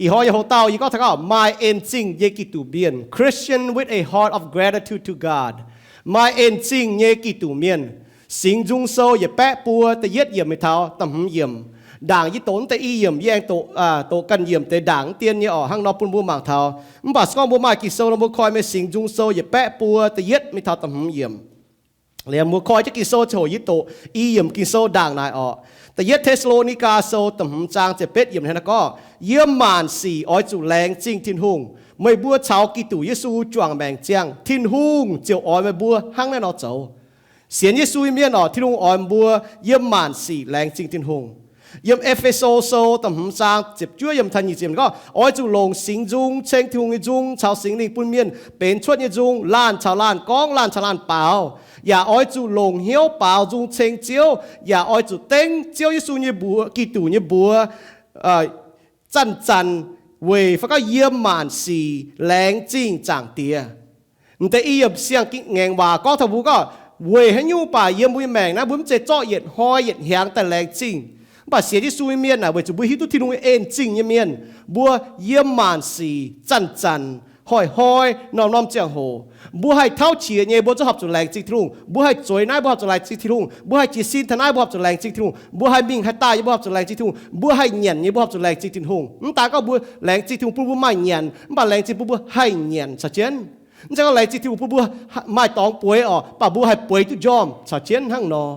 Ih hnoi nyei hoc-dauh yie gorngv taux gorngv maaih en zingh nyei Giduc mienh, Christian with a heart of gratitude to God. Maaih en zingh nyei Giduc mienh. Singx Nzung Sou yietc baeqv buo da'yietv yiemc mingh taux da'hmz yiemc. Ndaangc yie doqc deix i yiemc, yie aengx doqc, doqc ganh yiemc deix ndaangc dien nyei oc, hnangv nor bun mbuo mangc taux. Mv baac se gorngv mbuo maaih Ging-Sou nor, mbuo koi meih Singx Nzung Sou yietc baeqv buo da'yietv mingh taux da'hmz yiemc. Liemh mbuo koi jienv Ging-Sou ziangh hoc yie doqc i yiemc Ging-Sou ndaangc naaic orqc. Da'yietv Te^saa^lo^ni^gaa Sou da'hmz zaang ziepc betv yiemc hnangv naaiv gorngv, Yiem maanc sic oix zuqc laengz zingh Tin-Hungh. Meih mbuo caux Giduc Yesu juangc maengc ziangh, Tin-Hungh ziouc oix meih mbuo hnangv naaiv nor zoux. Sienx Yesu nyei mienh orqc, Tin-Hungh oix mbuo yiem maanc sic laengz zingh Tin-Hungh. Yiem E^fe^so Sou da'hmz zaang ziepc juov yiemc taux nyic ziepc gorngv, Oix zuqc longc singx nzung ceng Tin-Hungh nyei nzung caux Singx Lingh bun mienh benx cuotv nyei nzung, laanh caux laanh gorngv, laanh caux laanh baaux. Yaac oix zuqc longc hnyouv baaux nzung ceng Ziouv, yaac oix zuqc dengv Ziouv Yesu nyei mbuox, Giduc nyei mbuox, zanc-zanc weic fai gorngv yiem maanc sic laengz zingh Zaangc Diex. M'deix i yiemc siang-ngaengc waac gorngv taux mbuo gorngv, weic haaix nyungc baac yiem mbuo nyei maengc naaiv mbuo mv zeiz zorqv yietc hnoi yietc hnyangx daaih laengz zingh. Mv baac sienx Yesu nyei mienh naaic, weic zuqc mbuo hiuv duqv Tin-Hungh nyei en zingh nyei mienh, mbuo yiem maanc sic zanc-zanc, hnoi-hnoi, norm-norm ziangh hoc, mbuo haih tauv qiex nyei, mbuo zungv horpc zuqc laengz zingh Tin-Hungh. Mbuo haih zueiz naaiv, mbuo horpc zuqc laengz zingh Tin-Hungh. Mbuo haih jiez sin taux naaiv, mbuo horpc zuqc laengz zingh Tin-Hungh. Mbuo haih mingh haih daaih nyei, mbuo horpc zuqc laengz zingh Tin-Hungh. Mbuo haih nyanc nyei, mbuo horpc zuqc laengz zingh Tin-Hungh. Mv daan gorngv mbuo laengz zingh Tin-Hungh bun mbuo maaih nyanc, mv baac laengz zingh bun mbuo haih nyanc caux jienv. Mv zeiz gorngv laengz zingh Tin-Hungh bun mbuo maaih dorngx bueix orqc, mv baac mbuo haih bueix duqv njormh caux jienv hnangv nor.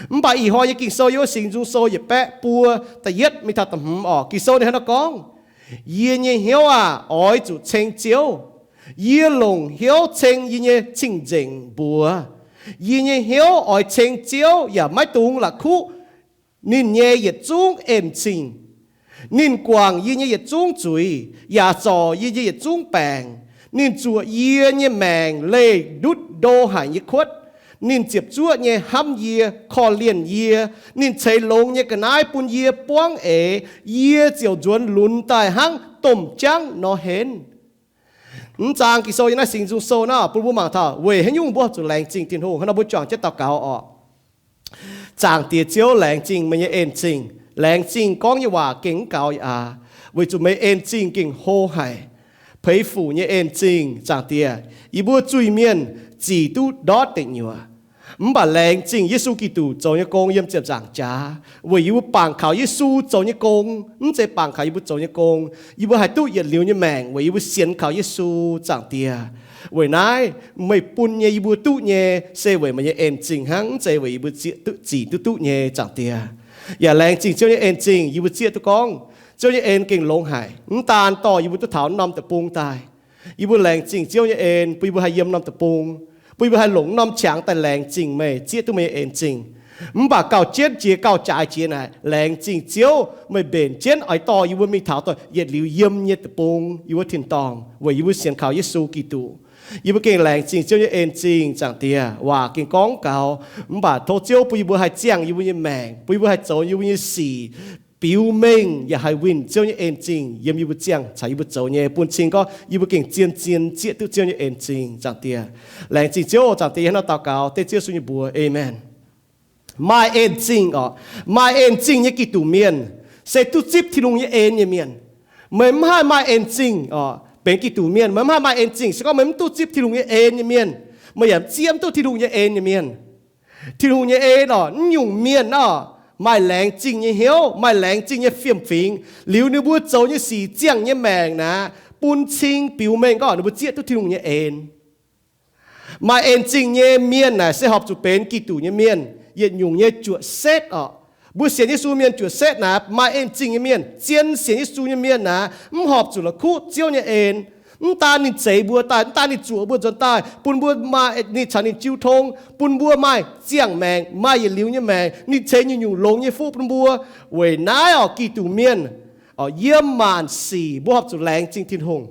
Mv baac ih hnoi nyei Ging-Sou yiem wuov Singx Nzung Sou yietc baeqv buo da'yietv mingh taux da'hmz orqc, Ging-Sou ninh hnangv naaiv gorngv, Yie nyei hnyouv aah! Oix zuqc ceng Ziouv. Yie longc hnyouv ceng yie nyei cing-nzengc mbuox. Yie nyei hnyouv oix ceng Ziouv yaac maiv dungx la'kuqv ninh nyei yietc zungv en-zingh. Ninh guangc yie nyei yietc zungv zuiz yaac zorc yie nyei yietc zungv baengc. Ninh zuoqc yie nyei maengc leih ndutv ndo haic nyei kuotv. Ninh ziepc zuoqv nyei hnamv yie, korv-lienh yie. Ninh ceix longx nyei ga'naaiv bun yie buangv eix. Yie ziouc nzuonx lunx daaih hnangv domh jangv nor henv. Mv zaang Ging-Sou yiem naaiv Singx Nzung Sou naaiv bun mbuo mangc taux weic haaix nyungc mbuo zuqc laengz zingh Tin-Hungh. Hnangv nor mbuo juangc jienv daux gaux orqc. Zaangc Diex Ziouv, laengz zingh meih nyei en-zingh. Laengz zingh gorngv nyei waac gengh mv gaux aqv, weic zuqc meih en-zingh gengh hlo haic. Peix fuc nyei en-zingh, Zaangc Diex, yie mbuo zuiz-mienh zic duqv ndortv deic nyuoqc. Mv baac laengz zingh Yesu Giduc zoux nyei gong yiem ziepc nzaangc jaax, weic yie mbuo bangc kaux Yesu zoux nyei gong, mv zeiz bangc kaux yie mbuo zoux nyei gong. Yie mbuo haih duqv yietc liuz nyei maengc weic yie mbuo sienx kaux Yesu, Zaangc Diex. Weic naaiv meih bun nyei yie mbuo duqv nyei se weic meih nyei en-zingh hnangv, mv zeiz weic yie mbuo zieqv duqv, zic duqv duqv nyei, Zaangc Diex. Yaac laengz zingh Ziouv nyei en-zingh, yie mbuo zieqv duqv gorngv Ziouv nyei en gengh longx haic, mv daan dorh yie mbuo duqv taux norm deic-bung daaih. Yie mbuo laengz zingh Ziouv nyei en bun yie mbuo haih yiem norm deic-bung, bun yie mbuo haih longc norm qangx daaih laengz zingh meih, zieqv duqv meih nyei en-zingh. Mv baac gauh jienv jiex gauh jaaix jiex naaic, laengz zingh Ziouv meih mbenc jienv oix dorh yie mbuo mingh taux dongh yietc liuz yiem nyei deic-bung, yie mbuo tin-dorngh, weic yie mbuo sienx kaux Yesu Giduc. Yie mbuo gengh laengz zingh Ziouv nyei en-zingh, Zaangc Diex. Waac gengh gorngv gaux, mv baac tov Ziouv bun yie mbuo haih ziangh yie mbuo nyei maengc, bun yie mbuo haih zoux yie mbuo nyei sic biux mengh yaac haih winh Ziouv nyei en-zingh yiem yie mbuo ziangh caux yie mbuo zoux nyei, bun cing gorngv yie mbuo gengh zien-zien zieqv duqv Ziouv nyei en-zingh, Zaangc Diex. Laengz zingh Ziouv, Zaangc Diex, hnangv naaiv daux gaux dengv Ziouv Yesu nyei mbuox, Aamen. Maaih en-zingh orqc, maaih en-zingh nyei Giduc mienh se duqv zipv Tin-Hungh nyei en nyei mienh. Meih mv haih maaih en-zingh orqc, benx Giduc mienh meih mv haih maaih en-zingh se gorngv meih mv duqv zipv Tin-Hungh nyei en nyei mienh. Meih yaac zieqv mv duqv Tin-Hungh nyei en nyei mienh. Tin-Hungh nyei en orqc, mv nyungc mienh orqc, maaih laengz zingh nyei hnyouv, maaih laengz zingh nyei fiem-fingx, liuz ninh mbuo zoux nyei sic ziangh nyei maengc naaic, bun cing biux mengh gorngv ninh mbuo zieqv duqv Tin-Hungh nyei en. Maaih en-zingh nyei mienh naaic se horpc zuqc benx Giduc nyei mienh, yietc nyungc nyei juoqc setv orqc. Mbuo sienx Yesu mienh juoqc setv naaic, maaih en-zingh nyei mienh, zien sienx Yesu nyei mienh naaic, mv horpc zuqc la'kuqv Ziouv nyei en. Mv daan ninh zeix mbuo daaih, mv daan ninh zuoqc mbuo nzuonx daaih, bun mbuo maaih, ninh caux ninh jiu tong, bun mbuo maaih ziangh maengc, maaih yietc liuz nyei maengc, ninh ceix nyungc-nyungc longx nyei fuqv bun mbuo. Weic naaiv orqc, Giduc mienh orqc, yiem maanc sic mbuo horpc zuqc laengz zingh Tin-Hungh.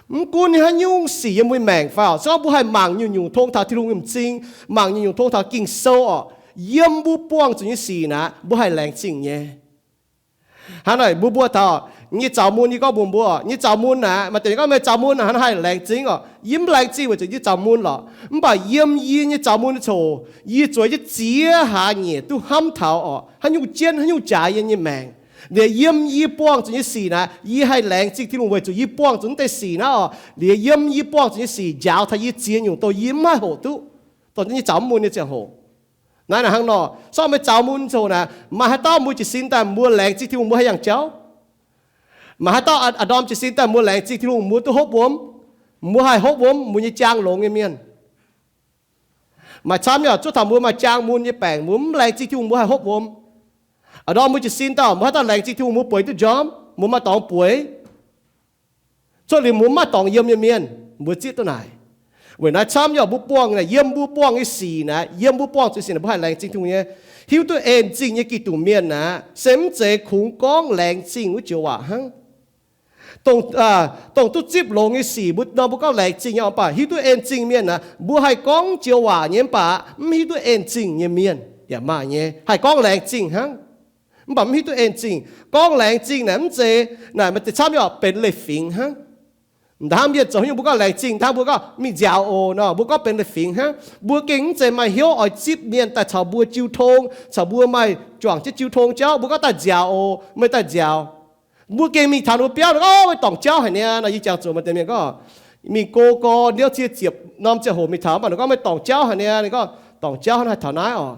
Mv gunv haaix nyungc sic yiem mbuo maengc fai orqc, se gorngv mbuo haih mangc nyungc-nyungc tong taux Tin-Hungh nyei m'zing, mangc nyungc-nyungc tong taux Ging-Sou orqc, yiem mbuo buangh zuqc nyei sic naaic, mbuo haih laengz zingh nyei. Hnangv naaic mbuo mbuo taux nyei zaux mun, yie gorngv mbuox mbuo, nyei zaux mun naaic, maaih deix gorngv meih zaux mun naaic hnangv haih laengz zingh orqc. Yie mv laengz zingh weic zuqc yie zaux mun lorqc. Mv baac yiem yie nyei zaux mun nyei coc, yie zueiz jienv ziex hlaax nyeic duqv hnamv taux orqc, haaix nyungc jienv, haaix nyungc jaaix yie nyei maengc. Liuz yiem yie buangh zuqc nyei sic naaic, yie haih laengz zingh Tin-Hungh weic zuqc yie buangh zuqc naaiv deix sic naaiv oc. Liuz yiem yie buangh zuqc nyei sic njaaux taux yie ziex nyungc dongh yie mv haih hoqc duqv, dongh yie zaux mv mun nyei ziangh hoc. Naaiv naaic hnangv nor, sorng meih zaux mun ziangh hoc naaic, maaih haaix dauh mbuo jiez sin daaih mbuo laengz zingh Tin-Hungh mbuo haih yangh jauv? Maaih haaix dauh a'ndorm jiez sin daaih mbuo laengz zingh Tin-Hungh mbuo duqv hopv wuom? Mbuo haih hopv wuom mbuo nyei jaang longx nyei mienh. Maaih camv yaac zuov taux mbuo maaih jaang mun nyei baengc, mbuo mv laengz zingh Tin-Hungh mbuo haih hopv wuom. A'ndorm mbuo jiez sin daaih, mbuo haaix dauh laengz zingh Tin-Hungh mbuo bueix duqv njormv, mbuo maaih dorngx bueix. Cuotv liuz mbuo mv maaih dorngx yiem nyei mienh, mbuo zieqv duqv naaic. Weic naaiv camv yaac mbuo buangh naaic, yiem mbuo buangh nyei sic naaic, yiem mbuo buangh zuqc sic naaic, mbuo haih laengz zingh Tin-Hungh nyei. Hiuv duqv en zingh nyei Giduc mienh naaic, se mv zeiz kungx gorngv laengz zingh wuov joux waac hnangv. Dongh duqv zipv longx nyei sic mbuo nor mbuo gorngv laengz zingh nyei, mv baac hiuv duqv en zingh mienh naaic, mbuo haih gorngv joux waac nyei, mv baac mv hiuv duqv en zingh nyei mienh yaac maaih nyei. Haih gorngv laengz zingh hnangv, mv baac mv hiuv duqv en zingh. Gorngv laengz zingh naaic mv zeiz naaic maaih deix camv yaac benx leiz-fingx hnangv. Ndaamv mienh zoux haaix nyungc mbuo gorngv laengz zingh, ndaamv mbuo gorngv mingh nziaaux oc nor, mbuo gorngv benx leiz-fingx hnangv. Mbuo gengh mv zeiz maaih hnyouv oix zipv mienh daaih caux mbuo jiu tong, caux mbuo maaih juangc jienv jiu tong jauv, mbuo gorngv daaih nziaaux oc, meih daaih nziaaux. Mbuo gengh mingh taux ninh mbuo biauv, ninh gorngv, Ov, meih dorngc jauv haic niaa. Nor yie jangx zuqc maaih deix mienh gorngv, mingh go gorn niouv cie ziepc norm ziangh hoc mingh taux, mv baac ninh gorngv, Meih dorngc jauv haic niaa. Ninh gorngv, Dorngc jauv hnangv haih taux naaiv oc.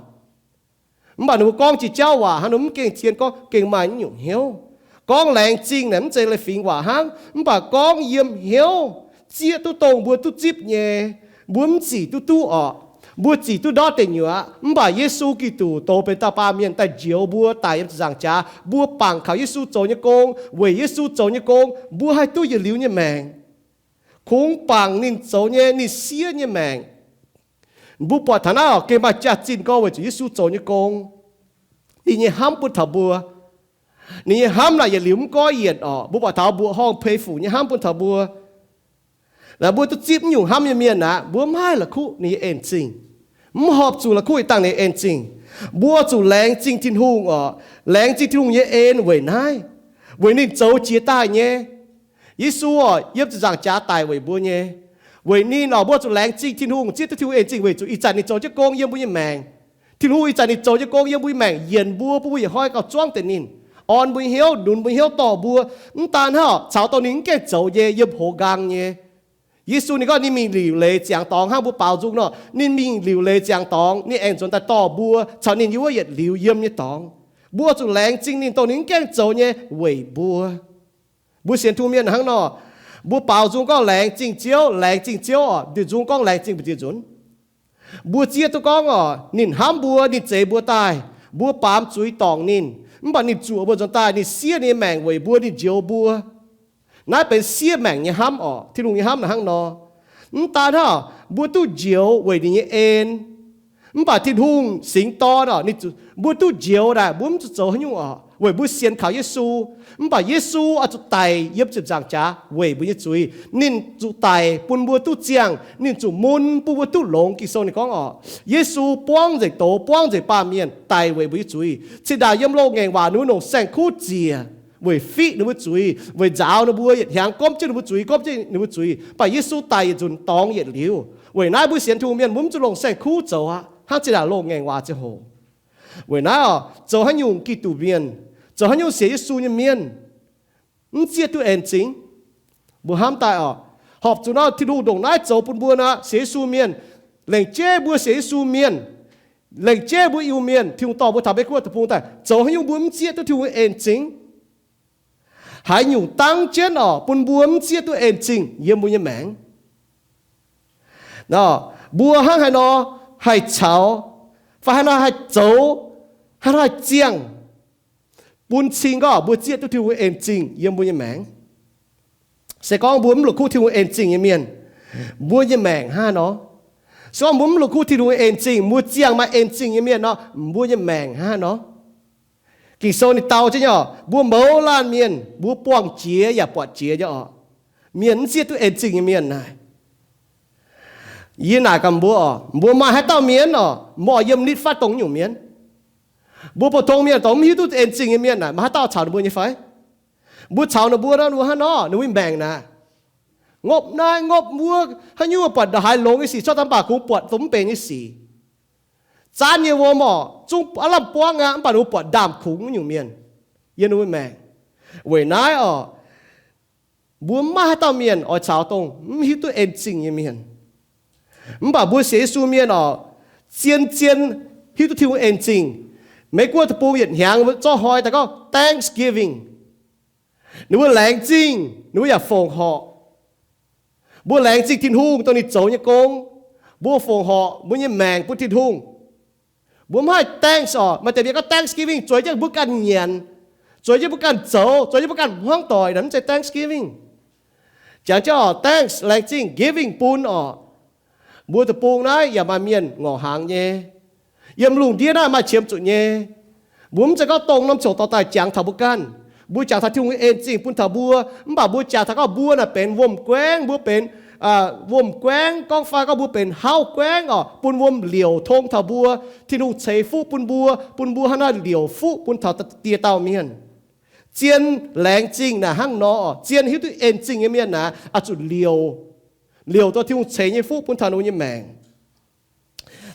Mv baac ninh mbuo gorngv jiex jauv waac hnangv, ninh mv gengh zien gorngv, gengh maaih naaiv nyungc hnyouv. Gorngv laengz zingh naaic mv zeiz leiz-fingx waac hnangv, mv baac gorngv yiem hnyouv, zieqv duqv dongh mbuo duqv zipv nyei, mbuo mv zic duqv duqv orqc. Mbuo zic duqv ndortv deic nyuoqc, mv baac Yesu Giduc dox benx dauh baamh mienh daaih njoux mbuo daic yiem ziepc nzaangc jaax. Mbuo bangc kaux Yesu zoux nyei gong, weic Yesu zoux nyei gong mbuo haih duqv yietc liuz nyei maengc. Kungx bangc ninh zoux nyei, ninh siev nyei maengc. Mbuo buatc taux naaiv oc, gengh maaih jaax-zinh gorngv weic zuqc Yesu zoux nyei gong, ninh nyei hnamv bun taux mbuo. Ninh nyei hnamv naaic yietc liuz mv goiv yienc orqc. Mbuo buatc taux mbuoqc horngh peix fuc nyei hnamv bun taux mbuo. Naaic mbuo duqv zipv naaiv nyungc hnamv nyei mienh aqv, mbuo mv haih la'kuqv ninh nyei en zingh, mv horpc zuqc la'kuqv dangh ninh nyei en zingh. Mbuo zuqc laengz zingh Tin-Hungh orqc. Laengz zingh Tin-Hungh nyei en weic naaiv, weic ninh zoux jiex daaih nyei. Yesu orqc, yiem ziepc nzaangc jaax daic weic mbuo nyei. Weic ninh orqc, mbuo zuqc laengz zingh Tin-Hungh, zieqv duqv Tin-Hungh en zingh weic zuqc ih zanc ninh zoux jienv gong yiem mbuo nyei maengc. Tin-Hungh ih zanc ninh zoux jienv gong yiem mbuo nyei maengc, yienc mbuo, bun mbuo yietc hnoi gauh zuangv deix ninh, orn mbuo nyei hnyouv, nunc mbuo nyei hnyouv dorh mbuo. Mv daan hnangv, caux dongh ninh mv gaengh zoux nyei, yiem hoz nqaang nyei. Yesu ninh gorngv ninh mingh liuc leiz ziangx dorngx hnangv mbuo baaux nzung nor, ninh mingh liuc leiz ziangx dorngx, ninh aengx nzuonx daaih dorh mbuo caux ninh yiem wuov yietc liuz yiem nyei dorngx. Mbuo zuqc laengz zingh ninh dongh ninh mv gaengh zoux nyei weic mbuo. Mbuo sienx Tin-Hungh mienh hnangv nor, mbuo baaux nzung gorngv laengz zingh Ziouv, laengz zingh Ziouv orqc, nduqc nzung gorngv laengz zingh mbu'ziex nzunc. Mbuo zieqv duqv gorngv orqc, ninh hnamv mbuo, ninh zeix mbuo daaih, mbuo baamz zuiz dorngc ninh, mv baac ninh zuoqc mbuo nzuonx daaih, ninh siev ninh nyei maengc weic mbuo, ninh njoux mbuo. Naaiv benx siev maengc nyei hnamv orqc. Tin-Hungh nyei hnamv naaic hnangv nor. Mv daan hnangv, mbuo duqv njoux weic ninh nyei en, mv baac Tin-Hungh singx dorn orqc, ninh zuqc, mbuo duqv njoux naaic, mbuo mv zuqc zoux haaix nyungc orqc, weic mbuo sienx kaux Yesu. Mv baac Yesu oix zuqc daic yiem ziepc nzaangc jaax weic mbuo nyei zuiz. Ninh zuqc daic bun mbuo duqv ziangh, ninh zuqc mun bun mbuo duqv longx. Ging-Sou ninh gorngv orqc, Yesu buangv nzengc doz, buangv nzengc baamh mienh daic weic mbuo nyei zuiz. Cingx daaih yiem loz-ngaengc waac ninh mbuo longc saeng-kuv ziec weic fiqv ninh mbuo zuiz, weic nzaaux ninh mbuo yietc hnyangx gomv jienv ninh mbuo zuiz, gomv jienv ninh mbuo zuiz. Mv baac Yesu daic yietc nzunc dorngx yietc liuz. Weic naaiv mbuo sienx Tin-Hungh mienh mbuo mv zuqc longc saeng-kuv zoux aqv. Hnangv zinh ndaangc loz-ngaengc waac ziangh hoc. Weic naaiv oc, zoux haaix nyungc Giduc mienh, zoux haaix nyungc sienx Yesu nyei mienh, mv zieqv duqv en zingh. Mbuo hnamv daaih oc, horpc zuqc nor Tin-Hungh ndongc naaiv zoux bun mbuo nor, sienx Yesu mienh, lengc jeiv mbuo sienx Yesu mienh, lengc jeiv mbuo Iu-Mienh, Tin-Hungh dorh mbuo taux Meiv Guoqv deic-bung daaih, zoux haaix nyungc mbuo mv zieqv duqv Tin-Hungh en zingh. Haaix nyungc dangv jienv oc, bun mbuo mv zieqv duqv en zingh yiem mbuo nyei maengc. Nor, mbuo hnangv haaix nor haih caux, fai haaix nor haih zoux, haaix nor haih ziangh, bun cing gorngv mbuo zieqv duqv Tin-Hungh en zingh yiem mbuo nyei maengc? Se gorngv mbuo mv la'kuqv Tin-Hungh en zingh nyei mienh, mbuo nyei maengc hnangv haaix nor? Se gorngv mbuo mv la'kuqv Tin-Hungh en zingh, mbuo ziangh maaih en zingh nyei mienh nor, mbuo nyei maengc hnangv haaix nor? Ging-Sou ninh dau jienv nyei oc, mbuo mouz laanh mienh, mbuo buangh jiex yaac buatc jiex nyei oc, mienh mv zieqv duqv en zingh nyei mienh naaic. Yie naaic gaax mbuo oc, mbuo maaih haaix dauh mienh oc, mbuo oix yiem nitv fatv dongh nyungc mienh? Mbuo pou-tong mienh dongh mv hiuv duqv en zingh nyei mienh naaic, maaih haaix dauh caux ninh mbuo nyei fai? Mbuo caux ninh mbuo nor, ninh mbuo hnangv nor, ninh mbuo nyei maengc naaic, ngopv naaiv ngopv wuov, haaix nyungc buatc ndongc haaix longx nyei sic cuotv daaih mv baac kungx buatc dongh mv benx nyei sic. Zaanv nyei wuom oc, zungv aav lamh buangv aqv, mv baac ninh mbuo buatc ndaamv-kungx nyungc mienh. yiem ninh mbuo maengc. Weic naaiv oc, mbuo maiv maaih haaix dauh mienh oix caux dongh mv hiuv duqv en zingh nyei mienh. Mv baac mbuo sienx Yesu mienh oc, zien-zien hiuv duqv Tin-Hungh en zingh. Meiv Guoqv deic-bung yietc hnyangx zorqv hnoi daaih gorngv Thanksgiving. Ninh mbuo laengz zingh, ninh mbuo yaac fongc horc. Mbuo laengz zingh Tin-Hungh dongh ninh zoux nyei gong. Mbuo fongc horc mbuo nyei maengc bun Tin-Hungh. Mbuo mv haih thanks oc. Maaih deix mienh gorngv Thanksgiving zueiz jienv mbuo ganh nyanc, zueiz jienv mbuo ganh zoux, zueiz jienv mbuo ganh hmuangv doic, naaiv mv zeiz Thanksgiving. Jangx jienv oc, thanks, laengz zingh, giving, bun oc. Mbuo deic-bung naaiv yaac maaih mienh ngorc hnaangx nyei. Yiem lungh ndiev naaiv maaih qiemx zuqc nyei. Mbuo mv zeiz gorngv dongh norm ziouc dorh daaih jangx taux mbuo ganh. Mbuo jangx taux Tin-Hungh nyei en zingh bun taux mbuo, mv baac mbuo jangx taux gorngv mbuo naaic benx wuom-guaengv, mbuo benx wuom-guaengv, gorngv fai gorngv mbuo benx hauv guaengv oc, bun wuom liouc tong taux mbuo. Tin-Hungh ceix fuqv bun mbuo, bun mbuo hnangv naaiv liouc fuqv bun taux die dauh mienh. Zien laengz zingh naaic hnangv nor oc, zien hiuv duqv en zingh nyei mienh naaic oix zuqc liouc, liouc duqv Tin-Hungh ceix nyei fuqv bun taux ninh mbuo nyei maengc.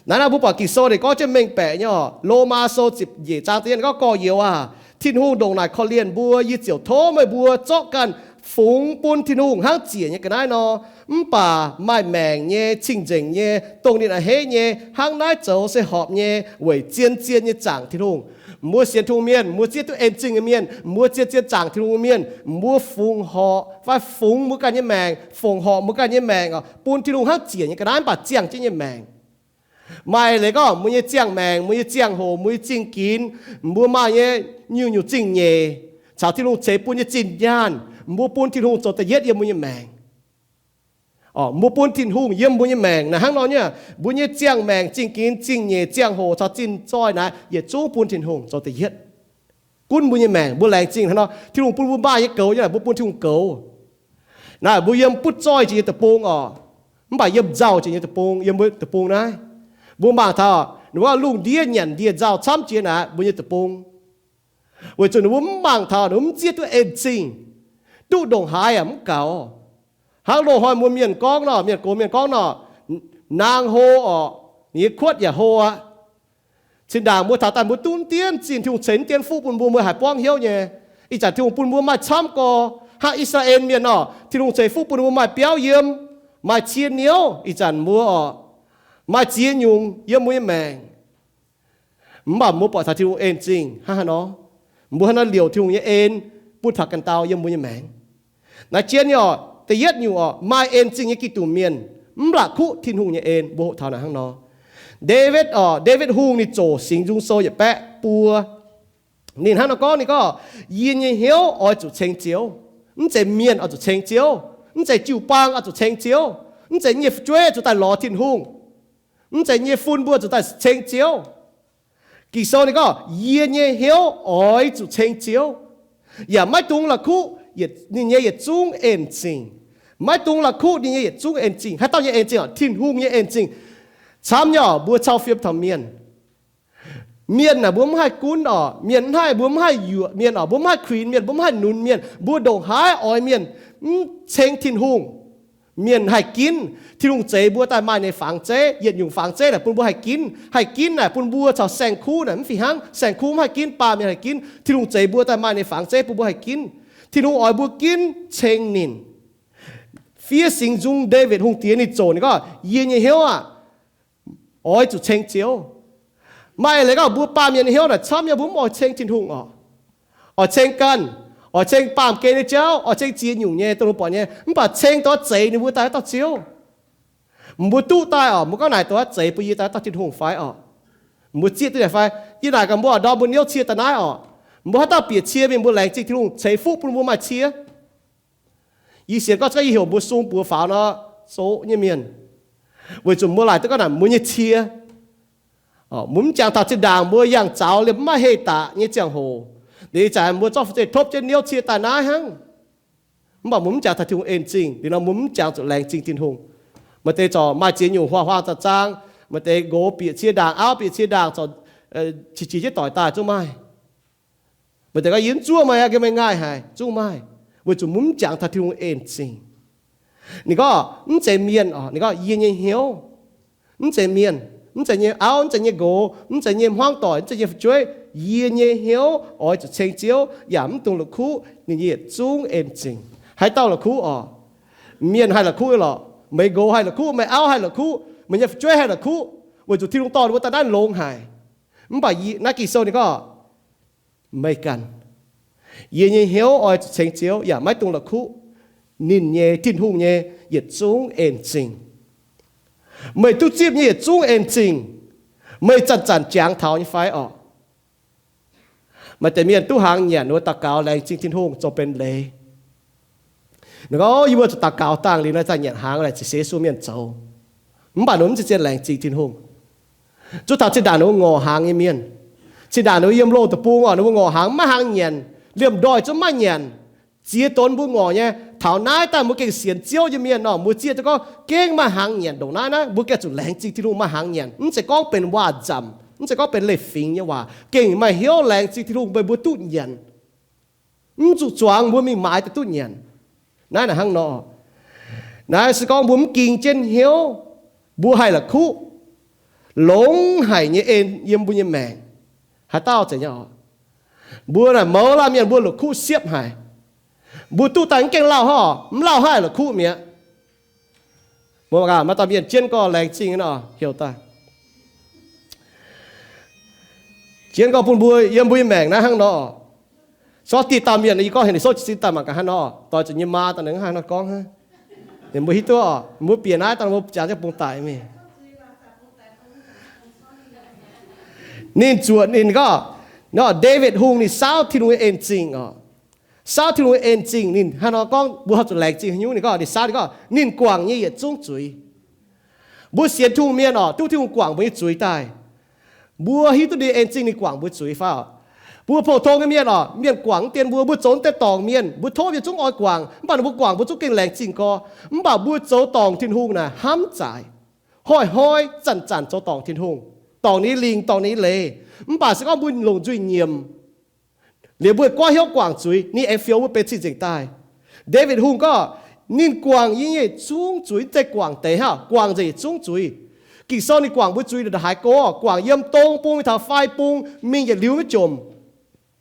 Naaiv naaiv mbuo buatc Ging-Sou ninh gorngv jienv mengh baeqc nyei oc. Lomaa Sou ziepc nyeic zaang da'yietv gorngv, Gorx-youz aac, Tin-Hungh ndongc naaic korv-lienh mbuo, yie ziouc tov meih mbuo zorqv ganh fungx bun Tin-Hungh hnangv ziec nyei ga'naaiv nor. Mv baac maaih maengc nyei, cing-nzengc nyei, dongh ninh a'hneiv nyei, hnangv naaiv zoux se horpc nyei weic zien-zien nyei zaangc Tin-Hungh. Mbuo sienx Tin-Hungh mienh, mbuo zieqv duqv en zingh nyei mienh, mbuo zien-zien zaangc Tin-Hungh mienh, mbuo fungx horc fai fungx mbuo ganh nyei maengc, fongc horc mbuo ganh nyei maengc oc, bun Tin-Hungh hnangv ziec nyei ga'naaiv mv baac ziangh jienv nyei maengc. Maaih leiz gorngv mbuo nyei ziangh maengc, mbuo nyei ziangh hoc, mbuo nyei zingh ginx, mbuo maaih nyei nyungc-nyungc zingh nyeic caux Tin-Hungh ceix bun nyei zinh nyaanh, mbuo bun Tin-Hungh zoux da'yietv yiem mbuo nyei maengc. Mbuo bun Tin-Hungh yiem mbuo nyei maengc naaic hnangv nor nyei. Mbuo nyei ziangh maengc, zingh ginx, zingh nyeic, ziangh hoc caux zinh zoih naaic yietc zungv bun Tin-Hungh zoux da'yietv. Gunv mbuo nyei maengc mbuo laengz zingh hnangv nor, Tin-Hungh bun mbuo maaih nyei goux nyei naaic mbuo bun Tin-Hungh goux. Naaic mbuo yiem butv zoih jiex nyei deic-bung oc, mv baac yiem nzauh jiex nyei deic-bung, yiem mbuo deic-bung naaiv, mbuo mangc taux ninh mbuo lungh ndiev nyanc ndie-nzauh camv jiex naaic mbuo nyei deic-bung. Weic zuqc ninh mbuo mv mangc taux, ninh mbuo mv zieqv duqv en zingh, duqv ndongc haaix yaac mv gaux. Hnangv loz-hnoi mbuo mienh gorngv nor, mienh gox mienh gorngv nor, naang hlo oc, ninh nyei kuotv yaac hlo aqv. Zinh ndaangc mbuo taux daaih mbuo duqv mv dienv zinh, Tin-Hungh ceix mv dienv fuqv bun mbuo, mbuo haiz buangv hnyouv nyei. Ih zanc Tin-Hungh bun mbuo maaih camv gorx. Hnangv I^saa^laa^en Mienh nor, Tin-Hungh ceix fuqv bun mbuo maaih biauv yiem, maaih cie niouv. Ih zanc mbuo oc, maaih ziex nyungc yiem mbuo nyei maengc. Mv baac mbuo buatc taux Tin-Hungh en zingh hnangv haaix nor, mbuo hnangv naaiv liouc Tin-Hungh nyei en bun taux ganh dauh yiem mbuo nyei maengc. Naaiv jien nyei oc, da'yietv nyungc oc, maaih en zingh nyei Giduc mienh mv la'kuqv Tin-Hungh nyei en. Mbuo hoqc taux naaic hnangv nor, Ndaawitv oc, Ndaawitv Hungh ninh zoqc Singx Nzung Sou yietc baeqv buo. Ninh hnangv nor gorngv, ninh gorngv, Yie nyei hnyouv oix zuqc ceng Ziouv. Mv zeiz mienh oix zuqc ceng Ziouv. Mv zeiz jiu-baang oix zuqc ceng Ziouv. Mv zeiz nyei fu'jueiv oix zuqc daaih lorz Tin-Hungh. Mv zeiz nyei fun mbuo zuqc daaih ceng Ziouv. Ging-Sou ninh gorngv, Yie nyei hnyouv oix zuqc ceng Ziouv, yaac maiv dungx la'kuqv ninh nyei yietc zungv en zingh. Maiv dungx la'kuqv ninh nyei yietc zungv en zingh. Haaix dauh nyei en zingh oc? Tin-Hungh nyei en zingh. Camv nyei oc, mbuo cau fiem taux mienh. Mienh naaic mbuo mv haih gunv oc, mienh mv haih, mbuo mv haih yuoqc mienh oc, mbuo mv haih kuinx mienh, mbuo mv haih nunz mienh, mbuo ndongc haaix oix mienh mv ceng Tin-Hungh, mienh haih ginv. Tin-Hungh zeix mbuo daaih maaih ninh nyei fangx zeiv, yietc nyungc fangx zeiv naaic bun mbuo haih ginv. Haih ginv naaic bun mbuo caux saeng-kuv naaic mv fih hnangv. Saeng-kuv mv haih ginv, baamh mienh haih ginv. Tin-Hungh zeix mbuo daaih maaih ninh nyei fangx zeiv bun mbuo haih ginv. Tin-Hungh oix mbuo ginv ceng ninh. Fiev Singx Nzung, Ndaawitv Hungh Diex ninh zoqc, ninh gorngv, Yie nyei hnyouv aah! Oix zuqc ceng Ziouv. Maaih leiz gorngv mbuo baamh mienh nyei hnyouv naaic camv nyei, mbuo mv oix ceng Tin-Hungh oc. Oix ceng ganh, oix ceng baamh gen nyei jauv, oix ceng ziex nyungc nyei, dongh mbuo buatc nyei, mv baac ceng dongh zeix ninh mbuo daaih haaix dauh Ziouv. Mbuo duqv daaih oc, mbuo gorngv naaic dongh zeix bun yie daaih haaix dauh Tin-Hungh fai oc. Mbuo zieqv duqv naaic fai? Yie naaic gaax mbuo oc, ndorm mbuo niouv cie daaih naaiv oc, mbuo haaix dauh bieqc cie mingh, mbuo laengz zingh Tin-Hungh ceix fuqv bun mbuo maaih cie. Yie sienx gorngv za'gengh yie heuc mbuo sung buoz faaux nor, zoqc nyei mienh. Weic zuqc mbuo laaic duqv gorngv naaic mbuo nyei cie. Mbuo mv jangx taux zinh ndaangc mbuo yangh zaux liemh mv maaih heh daqc nyei ziangh hoc. Liuz ih zanc mbuo zorqv fu'jueiv topv jienv niouv cie daaih naaiv hnangv. Mv baac mbuo mv jangx taux Tin-Hungh en zingh. Liuz nor mbuo mv jangx zuqc laengz zingh Tin-Hungh. Maaih deix corc maaih ziex nyungc huaang-huaang zaang-zaang, maaih deix nqox bieqc cie ndaangc, auv bieqc cie ndaangc, corc qiex jiez jienv doic daaih zungv maaih. Maaih deix gorngv, Yie mv zuov meih aqv, meih ngaih haic, zungv maaih. Weic zuqc mbuo mv jangx taux Tin-Hungh en zingh. Ninh gorngv, Mv zeiz mienh oc. Ninh gorngv, Yie nyei hnyouv. Mv zeiz mienh. mv zeiz nyei auv, mv zeiz nyei nqox, mv zeiz nyei hmuangv doic, mv zeiz nyei fu'jueiv. Yie nyei hnyouv oix zuqc ceng Ziouv yaac mv dungx la'kuqv ninh nyei yietc zungv en-zingc. Haaix dauh la'kuqv oc? Mienh haih la'kuqv lorqc. Meih nqox haih la'kuqv, meih auv haih la'kuqv, meih nyei fu'jueiv haih la'kuqv, weic zuqc Tin-Hungh dorh ninh mbuo daaih naaiv longx haic. Mv baac naaiv Ging-Sou ninh gorngv, meih ganh, yie nyei hnyouv oix zuqc ceng Ziouv yaac maiv dungx la'kuqv ninh nyei, Tin-Hungh nyei yietc zungv en-zingc. Meih duqv zipv nyei yietc zungv en-zingc, meih zanc-zanc jangx taux nyei fai orqc? Maaih deix mienh duqv hnaangx nyanc, ninh mbuo daux gaux laengz zingh Tin-Hungh zoux benx leiz. Ninh gorngv, yie mbuo zuqc daux gaux dangh liuz naaiv zanc nyanc hnaangx, laengz zingh sienx Yesu mienh zoux. Mv baac ninh mbuo mv zeiz zien laengz zingh Tin-Hungh. Zuov taux zinh ndaangc ninh mbuo ngorc hnaangx nyei mienh, zinh ndaangc ninh mbuo yiem loh deic-bung oc, ninh mbuo ngorc hnaangx maiv hnaangx nyanc, liemh ndoih zungv maiv nyanc. Ziex donx mbuo ngorc nyei, taux naaiv daaih mbuo gengh sienx Ziouv nyei mienh nor, mbuo zieqv duqv gorngv gengh maaih hnaangx nyanc. Ndongc naaiv naaiv mbuo gengh zuqc laengz zingh Tin-Hungh maaih hnaangx nyanc. Mv zeiz gorngv benx waac-nzamc, mv zeiz gorngv benx leiz-fingx nyei waac. Gengh maaih hnyouv laengz zingh Tin-Hungh meih mbuo duqv nyanc. Mv zuqc zuangx mbuo mingh maaiz daaih duqv nyanc. Naaiv naaic hnangv nor. Naaiv se gorngv mbuo mv ging jienv hnyouv, mbuo haih la'kuqv longx haic nyei en yiem mbuo nyei maengc. Haaix dauh zeiz nyei oc? Mbuo naaic mouz laanh mienh mbuo la'kuqv siepv haic. Mbuo duqv daaih mv gaengh lauh hnangv, mv lauh hnangv la'kuqv mi'aqv. Mbuo maaih dauh mienh jienv gorx laengz zingh nor heuc daaih, jienv gorx bun mbuo yiem mbuo nyei maengc naaiv hnangv nor. Sortv diqc dauh mienh yie gorngv heuc ninh souv jiez sin daaih mangc gaax hnangv nor, doix zuqc nyei maa daaih ninh hnangv nor gorngv hnangv. Ninh mbuo hiuv duqv oc, mbuo bieqc naaiv daaih mbuo jangx jienv bungx daic mingh. Ninh zuoqc ninh gorngv, nor Ndaawitv Hungh ninh saauv Tin-Hungh nyei en-zingh oc. Saauv Tin-Hungh nyei en-zingh ninh hnangv nor gorngv mbuo horpc zuqc laengz zingh haaix nyungc, ninh gorngv ninh saauv, ninh gorngv ninh guangc nyei yietc zungv zuiz. Mbuo sienx Tin-Hungh mienh oc, duqv Tin-Hungh guangc mbuo nyei zuiz daaih. Mbuo hiuv duqv ninh en-zingh ninh guangc mbuo zuiz fai oc? Mbuo pou-tong nyei mienh oc, mienh guangc mv dien mbuo, mbuo zoux mv deix dorngc mienh, mbuo tov mienh zungv oix guangc, mv baac ninh mbuo guangc mbuo zungv gengh laengz zingh gorx. Mv baac mbuo zoux dorngc Tin-Hungh naaic hnamv zaic, hnoi-hnoi zanc-zanc zoux dorngc Tin-Hungh, dorngc ninh nyei lingc, dorngc ninh nyei leiz. Mv baac se gorngv mbuo longc nzuih nyiemc, liuz mbuo goiv hnyouv guangc zuiz, ninh aengx fioux mbuo benx cing-nzengc daaih. Ndaawitv Hungh gorngv, ninh guangc yie nyei yietc zungv zuiz, mv zeiz guangc deix hnangv, guangc nzengc yietc zungv zuiz. Ging-Sou ninh guangc mbuo zuiz ndongc haaix go, guangc yiem dong bung mingh taux fai bung mingh yietc liuz maiv jomc.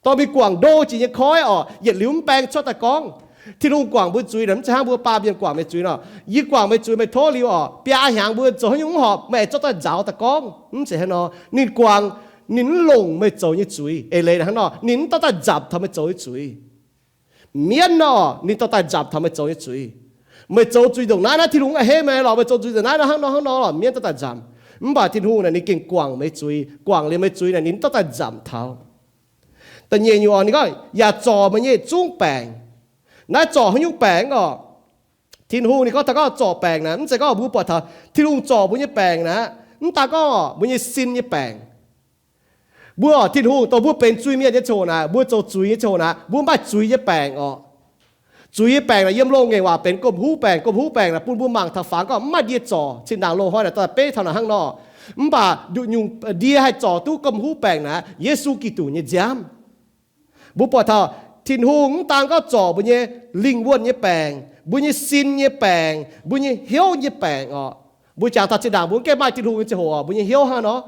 Dorh mingh guangc ndo jiex nyei koiv oc, yietc liuz mv baeng cuotv daaih gorngv. Tin-Hungh guangc mbuo zuiz naaic mv zeiz hnangv mbuo baamh mienh guangc meih zuiz nor. Yie guangc meih zuiz meih tov liuz oc, biaa hnyangx mbuo zoux haaix nyungc mv horpc, meih aengx zorqv daaih nzaaux daaih gorngv. Mv zeiz hnangv nor. Ninh guangc, ninh mv longc meih zoux nyei zuiz. Eix leiz hnangv nor, ninh mv dorh daaih nzamc taux meih zoux nyei zuiz. Mienv nor, ninh dorh daaih nzamc taux meih zoux nyei zuiz. Meih zoux zuiz ndongc naaiv naaiv, Tin-Hungh a'hneiv meih lorqc, meih zoux zuiz ndongc naaiv naaiv hnangv nor hnangv nor lorqc, mienv dorh daaih nzamc. Mv baac Tin-Hungh naaic ninh gengh guangc meih zuiz, guangc liuz meih zuiz naaic ninh mv dorh daaih nzamc taux. Da'nyeic nyungc oc, ninh gorngv yaac zorc meih nyei yietc zungv baengc. Naaiv zorc haaix nyungc baengc oc? Tin-Hungh ninh gorngv taux gorngv zorc baengc naaic, mv zeiz gorngv mbuo buatc taux Tin-Hungh zorc mbuo nyei baengc naaic, mv daan gorngv mbuo nyei sin nyei baengc. Mbuo oc, Tin-Hungh dongh mbuo benx zuiz-mienh nyei ziangh hoc naaic, mbuo zoux zuiz nyei ziangh hoc naaic, mbuo maaih zuiz nyei baengc oc. Zuiz nyei baengc naaic yiem loz-ngaengc waac benx gomh huv baengc. Gomh huv baengc naaic bun mbuo mangc taux fangx gorngv mv maaih ndie zorc. Cin-ndaangc loz-hnoi naaic daaih beiv taux naaic hnangv nor. Mv baac nduqc nyungc ndie haih zorc duqv gomh huv baengc naaic, Yesu Giduc nyei nziaamv. Mbuo buatc taux Tin-Hungh mv daan gorngv zorc mbuo nyei lingh wuonh nyei baengc, mbuo nyei sin nyei baengc, mbuo nyei hnyouv nyei baengc oc. Mbuo jangx taux zinh ndaangc mbuo mv gaengh maaih Tin-Hungh nyei ziangh hoc oc, mbuo nyei hnyouv hnangv nor,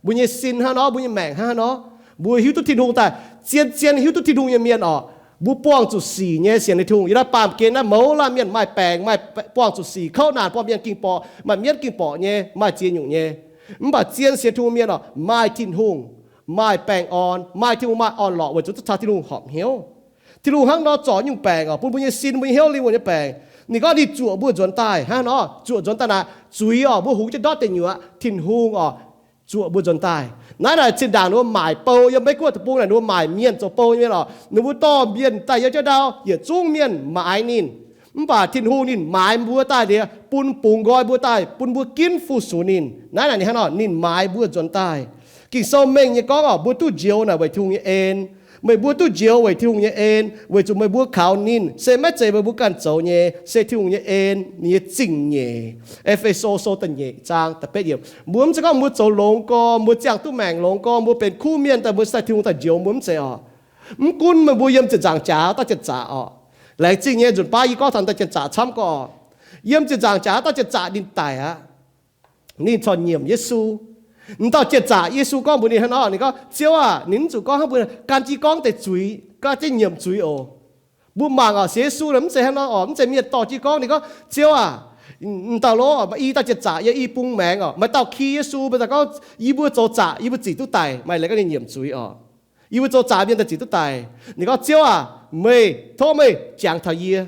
mbuo nyei sin hnangv nor, mbuo nyei maengc hnangv nor, mbuo hiuv duqv Tin-Hungh daaih, zien-zien hiuv duqv Tin-Hungh nyei mienh oc, mbuo buangh zuqc sic nyei sienx Tin-Hungh. Yiem naaiv baamh gen naaiv mouz laanh mienh maaih baengc, maaih buangh zuqc sic, kouv naanc, buangh mienh ging borqc, maaih mienv ging borqc nyei, maaih ziex nyungc nyei. Mv baac zien sienx Tin-Hungh mienh oc, maaih Tin-Hungh, maaih baengh orn, maaih Tin-Hungh maaih orn-lorqc weic zuqc duqv caux Tin-Hungh horpc hnyouv. Tin-Hungh hnangv nor zorc nyungc baengc oc, bun mbuo nyei sin, mbuo nyei hnyouv, lingh wuonh nyei baengc. Ninh gorngv ninh zuoqc mbuo nzuonx daaih hnangv nor, zuoqc nzuonx daaih naaic, zuiz oc, mbuo hungx jienv ndortv deic nyuoqc, Tin-Hungh oc, zuoqc mbuo nzuonx daaih. Naaiv naaic zinh ndaangc ninh mbuo maaic bou yiem Meiv Guoqv deic-bung naaic, ninh mbuo maaic mienh zoux bou nyei mienh oc, ninh mbuo dorh mienh daaih yiem jienv ndau, yietc zungv mienh maaiz ninh. Mv baac Tin-Hungh ninh maaiz mbuo daaih liuz, bun bungx nqoi mbuo daaih, bun mbuo ginv fu-sux ninh. Naaiv naaic ninh hnangv nor, ninh maaiz mbuo nzuonx daaih. Ging-Sou mengh nyei gorngv oc, mbuo duqv njoux naaic weic Tin-Hungh nyei en. Meih mbuo duqv njoux weic Tin-Hungh nyei en, weic zuqc meih mbuo kaux ninh. Se maiv zeiz meih mbuo ganh zoux nyei, se Tin-Hungh nyei en, ninh nyei zingh nyeic. E^fe^so Sou da'nyeic zaang da'betv yiemc. Mbuo mv zeiz gorngv mbuo zoux longx gorx, mbuo ziangh duqv maengc longx gorx, mbuo benx kuv mienh daaih mbuo sai Tin-Hungh daaih njoux, mbuo mv zeiz oc. Mv gunv meih mbuo yiem ziepc nzaangc jaax daaih janx-zaqc oc. Laengz zingh nyei nzunc baav yie gorngv taux daaih janx-zaqc camv gorx. Yiem ziepc nzaangc jaax daaih janx-zaqc ninh daic aqv. Ninh corc nyiemc Yesu. M'dauh janx-zaqc, Yesu gorngv mbuox ninh hnangv nor, ninh gorngv, Ziouv aah! Ninh mv zuqc gorngv hnangv mbuo gan jienv gorngv deix zuiz, gan jienv nyiemc zuiz oc. Mbuo mangc oc, sienx Yesu mv zeiz hnangv nor oc, mv zeiz mienh dorh jienv gorngv. Ninh gorngv, Ziouv aah! M'dauh lov, i dauh janx-zaqc, yie i bung maengx oc, maaih dauh ki Yesu, maaih dauh gorngv, Yie mbuo zoux zaqc, yie mbuo zic duqv daic. Maaih leiz gorngv ninh nyiemc zuiz oc. Yie mbuo zoux zaqc, mienh daaih zic duqv daic. Ninh gorngv, Ziouv aah! Meih, tov meih jangx taux yie.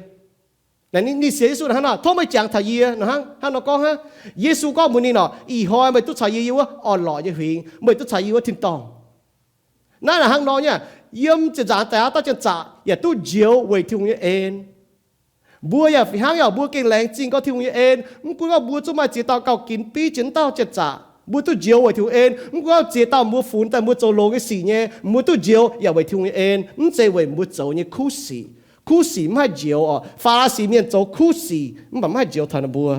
Ninh sienx Yesu hnangv nor, Tov meih jangx taux yie. Hnangv, hnangv nor gorngv hnangv. Yesu gorngv mbuox ninh nor, Ih hnoi meih duqv caux yie yiem wuov orn-lorqc nyei huingx, meih duqv caux yie wuov tin-dorngh. Naaiv naaic hnangv nor nyei, yiem ziepc nzaangc daaih aqv, dauh janx-zaqc yaac duqv njoux weic Tin-Hungh nyei en. Mbuo yaac fih hnangv yaac mbuo gengh laengz zingh gorngv Tin-Hungh nyei en. Mv gunv gorngv mbuo zungv maaih ziex dauh gauh ginx biv jiex dauh janx-zaqc, mbuo duqv njoux weic Tin-Hungh en. Mv gunv gorngv ziex dauh mbuo funx daaih mbuo zoux longx nyei sic nyei, mbuo duqv njoux yaac weic Tin-Hungh nyei en, mv zeiz weic mbuo zoux nyei kuv sic. Kuv sic mv haih njoux oc. Faa^laa^si mienh zoux kuv sic mv baac mv haih njoux taux ninh mbuo.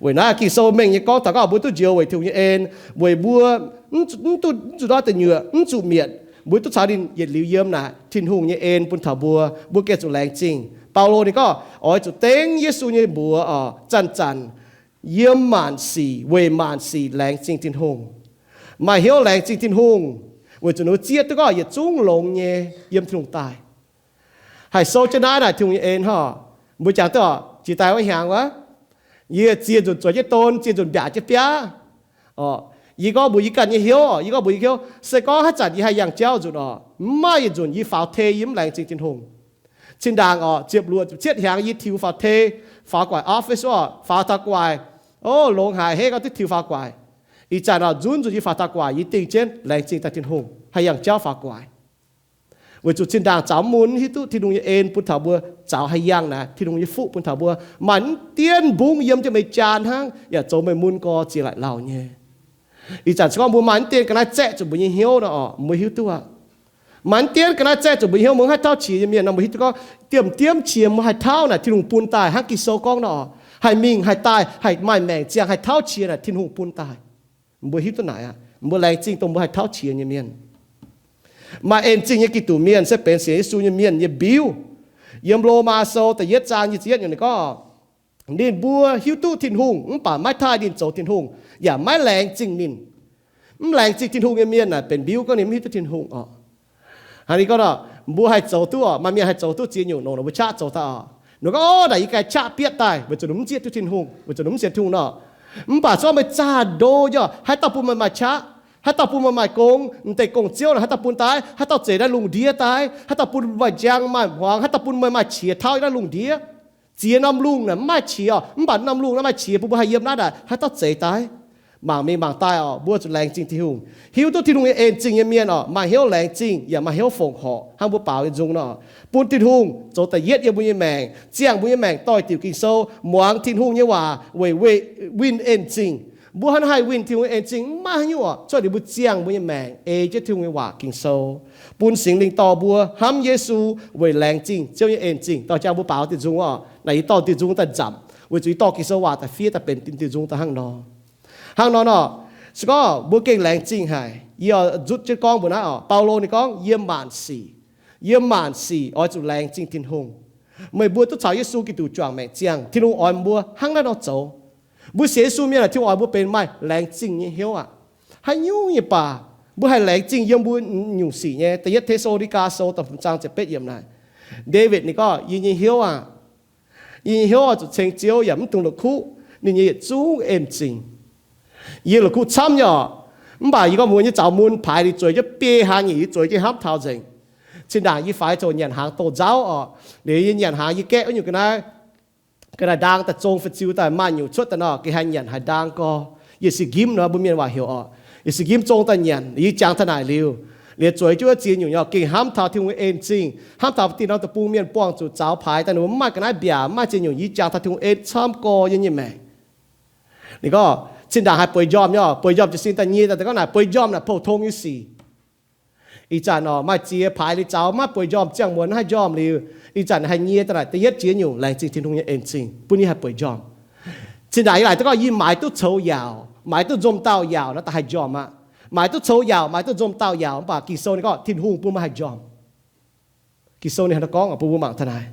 Weic naaiv Ging-Sou mengh nyei gorngv taux gorngv mbuo duqv njoux weic Tin-Hungh nyei en, weic mbuo mv zuqc, mv zuqc ndortv deic nyuoqc, mv zuqc mietc, mbuo duqv caux ninh yietc liuz yiem naaic, Tin-Hungh nyei en bun taux mbuo, mbuo gengh zuqc laengz zingh. Baulo ninh gorngv, Oix zuqc dengv Yesu nyei mbuox oc, zanc-zanc, yiem maanc sic, weic maanc sic laengz zingh Tin-Hungh. Maaih hnyouv laengz zingh Tin-Hungh weic zuqc ninh mbuo zieqv duqv gorngv yietc zungv longx nyei yiem Tin-Hungh daaih. Haih souv jienv naaiv naaic Tin-Hungh nyei en hnangv. Mbuo jangx duqv oc, jiex daaih wuov hnyangx wuov, yie ziex nzunc zueiz jienv don, ziex nzunc mbiaauc jienv biaav. Oc, yie gorngv mbuox yie ganh nyei hnyouv oc, yie gorngv mbuox yie hnyouv, se gorngv haaix zanc yie haih yangh jauv nzunc oc, mv maaih yietc nzunc yie faaux tei yie mv laengz zingh Tin-Hungh. Cin-ndaangc oc, ziepc luoqc ziepc cietv hnyangx yie tiux faaux tei, faaux gu'nguaaic office oc, faaux taux gu'nguaaic, o, longx haic, hneiv gorngv duqv tiux faaux gu'nguaaic. Ih zanc oc, nzunc nzunc yie faaux taux gu'nguaaic yie dingh jienv laengz zingh daaih Tin-Hungh, haih yangh jauv faaux gu'nguaaic. Weic zuqc cin-ndaangc zaux mun hiuv duqv Tin-Hungh nyei en bun taux mbuo, zaux haih yangh naaic Tin-Hungh nyei fuqv bun taux mbuo, maaih mv dienv mbungv yiem jienv meih jaan hnangv yaac zoux meih mun gorx ziex laaic lauh nyei. Ih zanc se gorngv mbuo maaih mv dienv ga'naaiv zaeqv zuqc mbuo nyei hnyouv nor oc, mbuo hiuv duqv aqv. Maaih mv dienv ga'naaiv zaeqv zuqc mbuo hnyouv, mbuo haih tauv qiex nyei mienh nor, mbuo hiuv duqv gorngv diemh diemv qiex mbuo haih tauv naaic Tin-Hungh bun daaih hnangv Ging-Sou gorngv nor, haih mingh haih daaih haih maaih maengc ziangh haih tauv qiex naaic Tin-Hungh bun daaih. Mbuo hiuv duqv naaic aqv. Mbuo laengz zingh dongh mbuo haih tauv qiex nyei mienh. Maaih en zingh nyei Giduc mienh se benx sienx Yesu nyei mienh nyei mbiuv. Yiem Lomaa Sou da'yietv zaang nyic ziepc yietv yiemc ninh gorngv, ninh mbuo hiuv duqv Tin-Hungh mv baac maiv taaih ninh zoux Tin-Hungh, yaac maiv laengz zingh ninh. Mv laengz zingh Tin-Hungh nyei mienh naaic benx mbiuv gorngv ninh mv hiuv duqv Tin-Hungh oc. Hnangv naaic gorngv nor, mbuo haih zoux duqv oc, maaih mienh haih zoux duqv ziex nyungc nongc nor mbuo qaqv zoux daaih oc. Ninh gorngv, Ov, naaic yie ganh qaqv bietv daaih weic zuqc ninh mv zieqv duqv Tin-Hungh, weic zuqc ninh mv sienx Tin-Hungh nor. Mv baac se gorngv meih zaah ndo nyei, haaix dauh bun meih maaih qaqv, haaix dauh bun meih maaih gong, m'deix gong-ziouv naaic haaix dauh bun daaih, haaix dauh zeix naaiv lungh ndiev daaih, haaix dauh bun meih maaih njang maaih hmuangx, haaix dauh bun meih maaih qiex tauv naaiv lungh ndiev. Ziex norm lungh naaic mv maaih qiex oc, mv baac norm lungh naaiv maaih qiex bun mbuo haih yiem naaiv naaic, haaix dauh zeix daaih? Mangc mingh mangc daaih oc, mbuo zuqc laengz zingh Tin-Hungh. Hiuv duqv Tin-Hungh nyei en zingh nyei mienh oc, maaih hnyouv laengz zingh yaac maaih hnyouv fongc horc hnangv mbuo baaux nyei nzung nor. Bun Tin-Hungh zoux da'yietv yiem mbuo nyei maengc, ziangh mbuo nyei maengc doix-diuc Ging-Sou, muangx Tin-Hungh nyei waac weic, weic winh en zingh. Mbuo hnangv haih winh Tin-Hungh nyei en zingh maiv haaix nyungc oc, cuotv liuz mbuo ziangh mbuo nyei maengc ei jienv Tin-Hungh nyei waac Ging-Sou, bun Singx Lingh dorh mbuo hnamv Yesu weic laengz zingh Ziouv nyei en zingh. Dorh jangx mbuo baaux diuh nzung oc. Naaic yie dorh diuh nzung daaih nzamc weic zuqc yie dorh Ging-Sou waac daaih fiev daaih benx diuh nzung daaih hnangv nor. Hnangv nor nor, se gorngv mbuo gengh laengz zingh haic. Yie oix nzutv jienv gorngv mbuo naaiv oc. Baulo ninh gorngv, Yiem maanc sic, yiem maanc sic oix zuqc laengz zingh Tin-Hungh. Meih mbuo duqv caux Yesu Giduc juangc maengc ziangh, Tin-Hungh oix mbuo hnangv naaiv nor zoux. Mbuo sienx Yesu mienh aah, Tin-Hungh oix mbuo benx maaih laengz zingh nyei hnyouv aqv. Haaix nyungc nyei baac mbuo haih laengz zingh yiem mbuo nyungc sic nyei. Da'yietv Te^saa^lo^ni^gaa Sou da'feix zaang ziepc betv yiemc naaic, Ndaawitv ninh gorngv, Yie nyei hnyouv aah! Yie nyei hnyouv oix zuqc ceng Ziouv yaac mv dungx la'kuqv ninh nyei yietc zungv en zingh. Yie la'kuqv camv nyei oc, mv baac yie gorngv mbuox nyei zaux mun paaix liuz zueiz jienv biei hlaax nyeic yie zueiz jienv hnamv taux nzengc. Cin-ndaangc yie faix zoux nyanc hnaangx douz nzauv oc, liuz yie nyanc hnaangx yie gaeqv wuov nyungc ga'naaiv, ga'naaiv ndaang daaih zong fai ziux daaih maaih nyungc cuotv daaih nor, gengh haih nyanc haaix ndaang gorx. Yietc si nqimv nor mbuo mienh waac heuc oc. Yietc si nqimv zong daaih nyanc, yie jangx taux naaic liuz, liuz zueiz jienv wuov ziex nyungc nyei oc, gengh hnamv taux Tin-Hungh nyei en zingh, hnamv taux dinh norm deic-bung mienh buangh zuqc zaux paaix daaih ninh mbuo mv maaih ga'naaiv mbiaac, mv maaih ziex nyungc, yie jangx taux Tin-Hungh en camv gorx nyei nyei maengc. Ninh gorngv cin-ndaangc haih bueix njormh nyei oc, bueix njormh jiez sin daaih nyie daaih gorngv naaic bueix njormh naaic pou-tong nyei sic. Ih zanc oc, maaih ziex paaix liuz zaux maiv bueix njormh, ziangh muonz haih njormh liuz, ih zanc haih nyie daaih naaic da'yietv jiex nyungc laengz zingh Tin-Hungh nyei en zingh bun yie haih bueix njormh. Cin-ndaangc yie laaic duqv gorngv yie maaiz duqv coux yaauc, maaiz duqv nzomh dauh yaauc nor daaih haih njormh aqv. Maaiz duqv coux yaauc, maaiz duqv nzomh dauh yaauc, mv baac Ging-Sou ninh gorngv Tin-Hungh bun meih haih njormh. Ging-Sou ninh hnangv naaiv gorngv bun mbuo mangc taux naaic.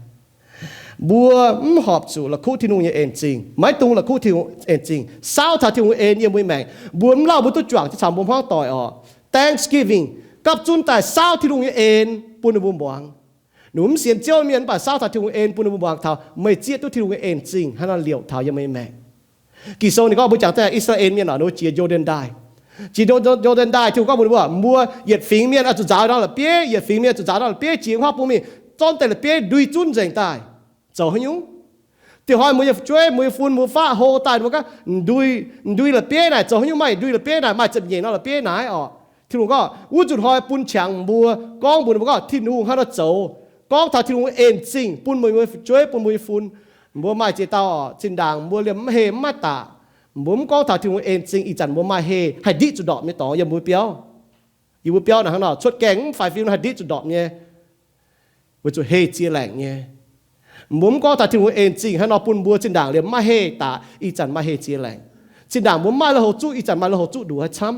Mbuo mv horpc zuqc la'kuqv Tin-Hungh nyei en zingh. Maiv dungx la'kuqv Tin-Hungh en zingh. Saauv taux Tin-Hungh en yiem mbuo nyei maengc, mbuo mv lauh mbuo duqv juangc jienv caux mbuo hmuangv doic oc. Thanksgiving, gapv zunv daaih saauv Tin-Hungh nyei en bun ninh mbuo muangx. Ninh mbuo mv sienx Ziouv mienh mv baac saauv taux Tin-Hungh en bun ninh mbuo muangx taux meih zieqv duqv Tin-Hungh nyei en zingh hnangv nor liouc taux yiem meih nyei maengc. Ging-Sou ninh gorngv mbuo jangx daaih I^saa^laa^en Mienh oc, ninh mbuo jiex Yo^nden Ndaaih. Jiex Yo^nden Ndaaih, Tin-Hungh gorngv mbuox ninh mbuo, mbuo yietc fingx mienh oix zuqc nzaaux norm la'bieiv, yietc fingx mienh zuqc nzaaux norm la'bieiv, jiex wuov buv mingh, zorqv deix la'bieiv ndui zunv nzengc daaih. Zoux haaix nyungc? Dieh hnoi mbuo nyei fu'jueiv, mbuo nyei fun, mbuo faqv hlo daaih, mbuo gorngv, ndui la'bieiv naaic zoux haaix nyungc? Maaih ndui la'bieiv naaic, maaih ziepc nyeic norm la'bieiv naaic oc. Tin-Hungh gorngv wuov nzunc hnoi bun qangx mbuo, gorngv mbuox ninh mbuo gorngv Tin-Hungh hnangv nor zoux. Gorngv taux Tin-Hungh en zingh bun mbuo nyei fu'jueiv, bun mbuo nyei fun. Mbuo maaih ziex dauh oc, zinh ndaangc mbuo liemh mv heh mv maaih daqc, mbuo mv gorngv taux Tin-Hungh en zingh, ih zanc mbuo maaih heh haih ndiqv zuqc ndorpc nyei dorngx yiem mbuo biauv. Yiem mbuo biauv naaic hnangv nor, cuotv gaengh mv faix fiu haih ndiqv zuqc ndorpc nyei, weic zuqc heh ziex laengc nyei. Mbuo mv gorngv taux Tin-Hungh en zingh hnangv nor bun mbuo zinh ndaangc liemh mv maaih heh daqc, ih zanc maaih heh ziex laengc. Zinh ndaangc mbuo mv maaih lui-houx zuqv, ih zanc maaih lui-houx zuqv nduqc haaix camv.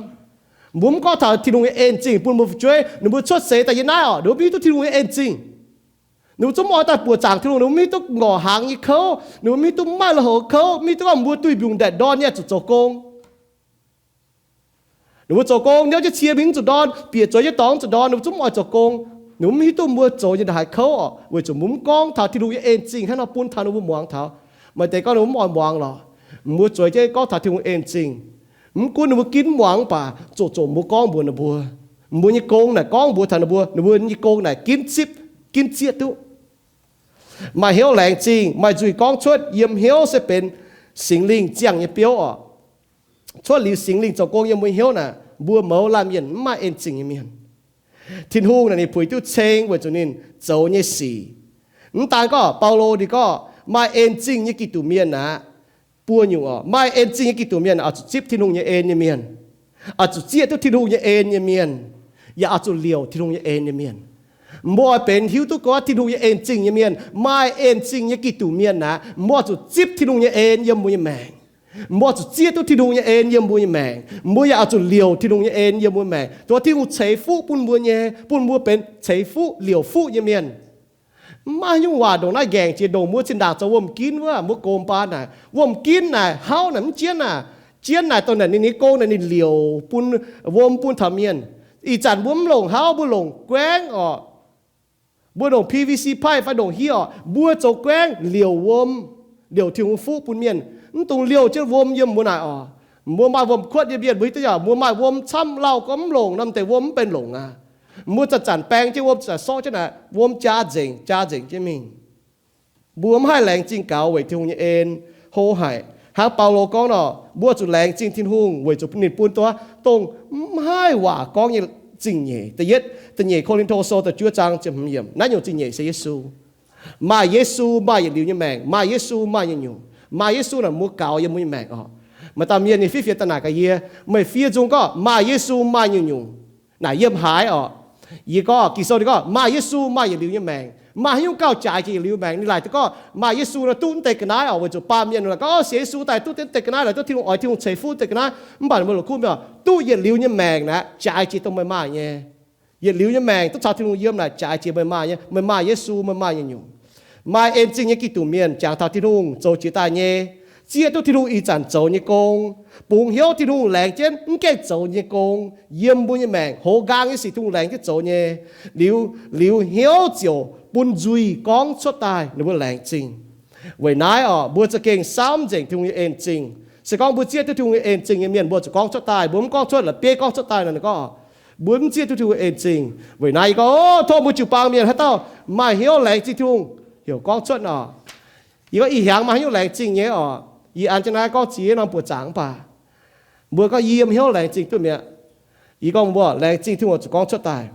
Mbuo mv gorngv taux Tin-Hungh nyei en zingh bun mbuo fu'jueiv, ninh mbuo cuotv seix daaih yiem naaiv oc, ninh mbuo mv hiuv duqv Tin-Hungh nyei en zingh. Ninh mbuo zungv mv oix daaih buoqc zaangc Tin-Hungh, ninh mbuo mv hiuv duqv ngorc hnaangx nyei kouv, ninh mbuo mv hiuv duqv maaih lui-houx kouv, mv hiuv duqv gorngv mbuo duih mbiungc ndaeqc ndorn nyei zuqc zoux gong. Ninh mbuo zoux gong, niouv jienv cie mingh mv zuqc ndorn, bieqc zueiz jienv dorngx mv zuqc ndorn, ninh mbuo zungv mv oix zoux gong. Ninh mbuo mv hiuv duqv mbuo zoux nyei ndongc haaix kouv oc, weic zuqc mbuo mv gorngv taux Tin-Hungh nyei en zingh hnangv nor bun taux ninh mbuo muangx taux. Maaih deix gorngv ninh mbuo mv oix muangx lorqc. Mbuo zueiz jienv gorngv taux Tin-Hungh en zingh. Mv gunv ninh mbuo ginv mv muangx mv baac zoqc zoqc mbuo gorngv mbuox ninh mbuo, mbuo nyei gong naaic gorngv mbuox taux ninh mbuo, ninh mbuo nyei gong naaic ginv zipv, ginv zieqv duqv. Maaih hnyouv laengz zingh, maaih nzuih gorngv cuotv yiem hnyouv se benx Singx Lingh ziangh nyei biouv oc. Cuotv liuz Singx Lingh zoux gong yiem mbuo hnyouv naaic, mbuo mouz laanh mienh mv maaih en zingh nyei mienh. Tin-Hungh naaic ninh puix duqv ceng weic zuqc ninh zoux nyei sic. Mv daan gorngv Baulo ninh gorngv maaih en zingh nyei Giduc mienh aqv, buo nyungc oc, maaih en zingh nyei Giduc mienh oix zuqc zipv Tin-Hungh nyei en nyei mienh, oix zuqc zieqv duqv Tin-Hungh nyei en nyei mienh, yaac oix zuqc liouc Tin-Hungh nyei en nyei mienh. Mbuo oix benx hiuv duqv gorngv Tin-Hungh nyei en zingh nyei mienh, maaih en zingh nyei Giduc mienh aqv, mbuo oix zuqc zipv Tin-Hungh nyei en yiem mbuo nyei maengc. Mbuo oix zuqc zieqv duqv Tin-Hungh nyei en yiem mbuo nyei maengc. Mbuo yaac oix zuqc liouc Tin-Hungh nyei en yiem mbuo maengc, dongh Tin-Hungh ceix fuqv bun mbuo nyei, bun mbuo benx ceix fuqv liouc fuqv nyei mienh. Mv maaih nyungc waac ndongc naaiv nqaengc jiex ndongc mbuo zinh ndaangc zoux wuom-ginv wuov, mbuo gox baan naaic, wuom-ginv naaic, hauv naaic mv jienv naaic, jienv naaic dongh naaic ninh nyei gong naaic ninh liouc bun, wuom bun taux mienh. Ih zanc mbuo mv longc hauv, mbuo longc guaengv oc. Mbuo longc P V C pipe fai longc hie oc, mbuo zoux guaengv liouc wuom, liouc Tin-Hungh fuqv bun mienh. Mv dungx liouh jienv wuom yiem mbuo naaic oc. Mbuo maaih wuom-kuotv nyei mienh mbuo hiuv duqv yaac mbuo maaih wuom camv, lauh gorngv mv longc nor, m'deix wuom mv benx longc aqv. Mbuo zanc-zanc baeng jienv wuom, zanc-zanc sorqv jienv naaic, wuom jaa nzengc, jaa nzengc jienv mingh. Mbuo mv haih laengz zingh gaux weic Tin-Hungh nyei en hlo haic. Hnangv Baulo gorngv nor, mbuo zuqc laengz zingh Tin-Hungh weic zuqc ninh bun duqv dongh mv haih waac gorngv nyei zingh nyeic. Da'yietv, da'nyeic Ko^lin^to Sou da'juov zaang ziepc hmz yiemc, naaiv nyungc zingh nyeic se Yesu. Maaih Yesu maaih yietc liuz nyei maengc, maaih Yesu maaih nyungc-nyungc. Maaih Yesu naaic mbuo gaux yiem mbuo nyei maengc oc. Maaih dauh mienh ninh fiev fienx daaih naaic gaax yie, meih fiev nzung gorngv maaih Yesu maaih nyungc-nyungc naaic yiem haaix oc. Yie gorngv Ging-Sou ninh gorngv maaih Yesu maaih yietc liuz nyei maengc. Maaih haaix nyungc gauh jaaix jiex yietc liuz maengc? Ninh laaic duqv gorngv maaih Yesu nor duqv mv deix ga'naaiv oc, weic zuqc baamh mienh laaic gorngv sienx Yesu daaih duqv deix ga'naaiv, laaic duqv Tin-Hungh oix Tin-Hungh ceix fuqv deix ga'naaiv. Mv baac ninh mbuo la'kuqv mienh oc, duqv yietc liuz nyei maengc naaic jaaix jiex dongh meih maaih nyei. Yietc liuz nyei maengc duqv caux Tin-Hungh yiem naaic jaaix jiex meih maaih nyei. Meih maaih Yesu, meih maaih nyungc-nyungc. Maaih en zingh nyei Giduc mienh jangx taux Tin-Hungh zoux jiex daaih nyei, zieqv duqv Tin-Hungh ih zanc zoux nyei gong, bungx hnyouv Tin-Hungh laengz jienv mv gaengh zoux nyei gong yiem mbuo nyei maengc, hoz nqaang nyei sic Tin-Hungh laengz jienv zoux nyei. Liuz, liuz hnyouv ziouc bun nzuih gorngv cuotv daaih ninh mbuo laengz zingh. Weic naaiv oc, mbuo za'gengh saauv nzengc Tin-Hungh nyei en zingh. Se gorngv mbuo zieqv duqv Tin-Hungh nyei en zingh nyei mienh, mbuo zuqc gorngv cuotv daaih. Mbuo mv gorngv cuotv la'bieiv gorngv cuotv daaih nor, ninh gorngv oc, mbuo mv zieqv duqv Tin-Hungh en zingh. Weic naaiv yie gorngv, o, tov mbuo jiu-baang mienh haaix dauh maaih hnyouv laengz zingh Tin-Hungh, heuc gorngv cuotv oc. Yie gorngv ih hiaangx maaih hnyouv laengz zingh nyei oc. Yie an jienv naaiv gorngv ziex norm buoqc zaangc mv baac mbuo gorngv yie yiem hnyouv laengz zingh duqv mi'aqv. Yie gorngv mbuo laengz zingh Tin-Hungh zuqc gorngv cuotv daaih.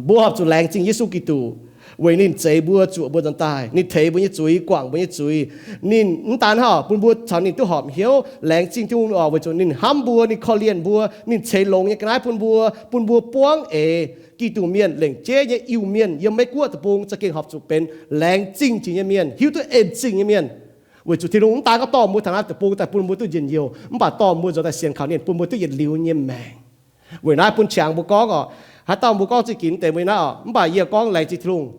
Mbuo horpc zuqc laengz zingh Yesu Giduc weic ninh zeix mbuo, zuoqc mbuo nzuonx daaih. Ninh teix mbuo nyei zuiz, guangc mbuo nyei zuiz. Ninh mv daan hnangv, bun mbuo caux ninh duqv horpc hnyouv laengz zingh Tin-Hungh oc, weic zuqc ninh hnamv mbuo, ninh korv-lienh mbuo, ninh ceix longx nyei ga'naaiv bun mbuo, bun mbuo buangv eix Giduc mienh lengc jeiv nyei Iu-Mienh yiem Meiv-Guoqv deic-bung za'gengh horpc zuqc benx laengz zingh jiex nyei mienh, hiuv duqv en zingh nyei mienh. Weic zuqc Tin-Hungh mv daan gorngv dorh mbuo taux naaiv deic-bung daaih bun mbuo duqv njien-youh, mv baac dorh mbuo nzuonx daaih sienx kaux ninh, bun mbuo duqv yietc liuz nyei maengc. Weic naaiv bun qangx mbuo gorngv oc, haaix dauh mbuo gorngv zingh ginx deix mbuo naaiv oc, mv baac yie gorngv laengz zingh Tin-Hungh.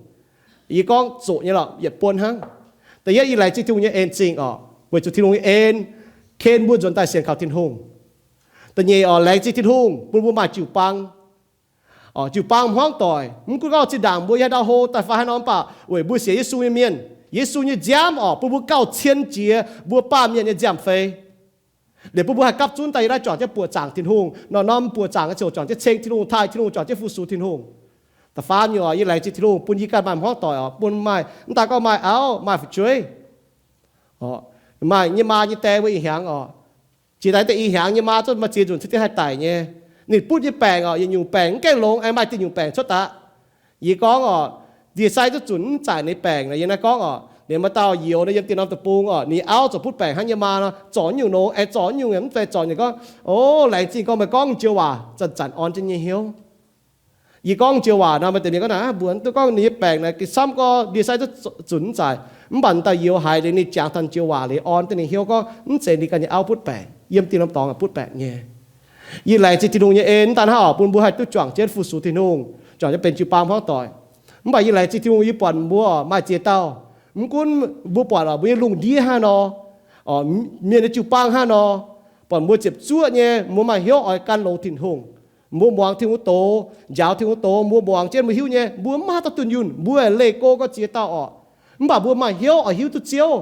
Yie gorngv zoqc nyei lorqc, yietc buonc hnangv. Da'yietv, yie laengz zingh Tin-Hungh nyei en zingh orqc, weic zuqc Tin-Hungh nyei en ken mbuo nzuonx daaih sienx kaux Tin-Hungh. Da'nyeic orqc, laengz zingh Tin-Hungh bun mbuo maaih jiu-baang. Orqc, jiu-baang hmuangv doic, mv gunv gorngv zinh ndaangc mbuo yiem haaix dauh hlo daaih fai haaix nor, mv baac weic mbuo sienx Yesu nyei mienh, Yesu nyei nziaamv orqc, bun mbuo gauh cien jiex mbuo baamh mienh nyei nziaamv-fei. Liuz bun mbuo haih gapv zunv daaih yiem naaiv juangc jienv buoqc zaangc Tin-Hungh, norm-norm buoqc zaangc nyei ziouc juangc jienv ceng Tin-Hungh, taaih Tin-Hungh, juangc jienv fu-sux Tin-Hungh. Da'faam nyungc orqc, yie laengz zingh Tin-Hungh bun yie ganh maaih hmuangv doic orqc, bun maaih, mv daaih gorngv maaih auv, maaih fu'jueiv, maaih nyei maa nyei die mbuo ih hiaangx orqc. Jiex daaih deix ih hiaangx nyei maa zorqv maaih ziex nzunc cingx diev haih daic nyei. Ninh butv nyei baengc orqc, yietc nyungc baengc mv gaengh longx, aengx maaih dieh nyungc baengc cuotv daaih. Yie gorngv orqc, ndie-sai zungv zunc mv zaaic ninh baengc nor. Yie naaiv gorngv orqc, ninh maaih dauh youz nor yiem dieh norm deic-bung orqc, ninh auv ziouc butv baengc hnangv nyei maa nor, zorc nyungc nongx, aengx zorc nyungc mv zeiz zorc nyungc. Gorngv, o, laengz zingh gorngv meih gorngv joux waac zanc-zanc orn jienv nyei hnyouv. Yie gorngv joux waac nor, maaih deix mienh gorngv naaic, mbuox duqv gorngv ninh nyei baengc naaic gengh camv gorngv ndie-sai zungv zunc mv zaaic, mv baac dauh youz haiz liuz ninh jangx taux joux waac liuz orn jienv ninh hnyouv gorngv mv zeiz ninh ganh nyei auv butv baengc, yiem dieh norm dorngx butv baengc nyei. Yie laengz zingh Tin-Hungh nyei en daaih hnangv orqc, bun mbuo haih duqv juangc jienv fu-sux Tin-Hungh, juangc jienv benx jiu-baang hmuangv doic. Mv baac yie laengz zingh Tin-Hungh, yie buatc mbuo maaih ziex dauh, mv gunv mbuo buatc orqc, mbuo nyei lungh ndiev hnangv nor, mienh nyei jiu-baang hnangv nor, buatc mbuo ziepc zuoqv nyei, mbuo maaih hnyouv oix gan longx Tin-Hungh. Mbuo muangx Tin-Hungh doz, njaaux Tin-Hungh doz, mbuo muangx jienv mbuo hiuv nyei, mbuo mv maaih haaix dauh dunh yunh, mbuo leih go gorngv ziex dauh orqc. Mv baac mbuo maaih hnyouv oix hiuv duqv Ziouv,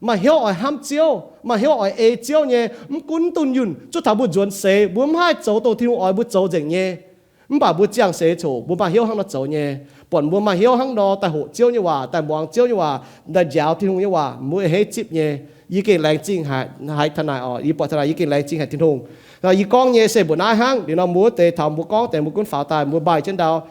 maaih hnyouv oix hnamv Ziouv, maaih hnyouv oix ei Ziouv nyei, mv gunv dunh yunh, zuov taux mbuo nzuonx seix mbuo mv haih zoux dongh Tin-Hungh oix mbuo zoux nzengc nyei. Mv baac mbuo ziangh seix coc mbuo maaih hnyouv hnangv nor zoux nyei. Buatc mbuo maaih hnyouv hnangv nor daaih hoqc Ziouv nyei waac, daaih muangx Ziouv nyei waac, daaih njaaux Tin-Hungh nyei waac, mbuo a'hneiv zipv nyei. Yie gengh laengz zingh haic, haiz taux naaic orqc, yie buatc taux naaic yie gengh laengz zingh haic Tin-Hungh. Yie gorngv nyei se mbuoqc naaiv hnangv. Liuz nor mbuo wuov deix taux mbuo gorngv deix mbuo gunv faaux daaih mbuo mbaih jienv ndau.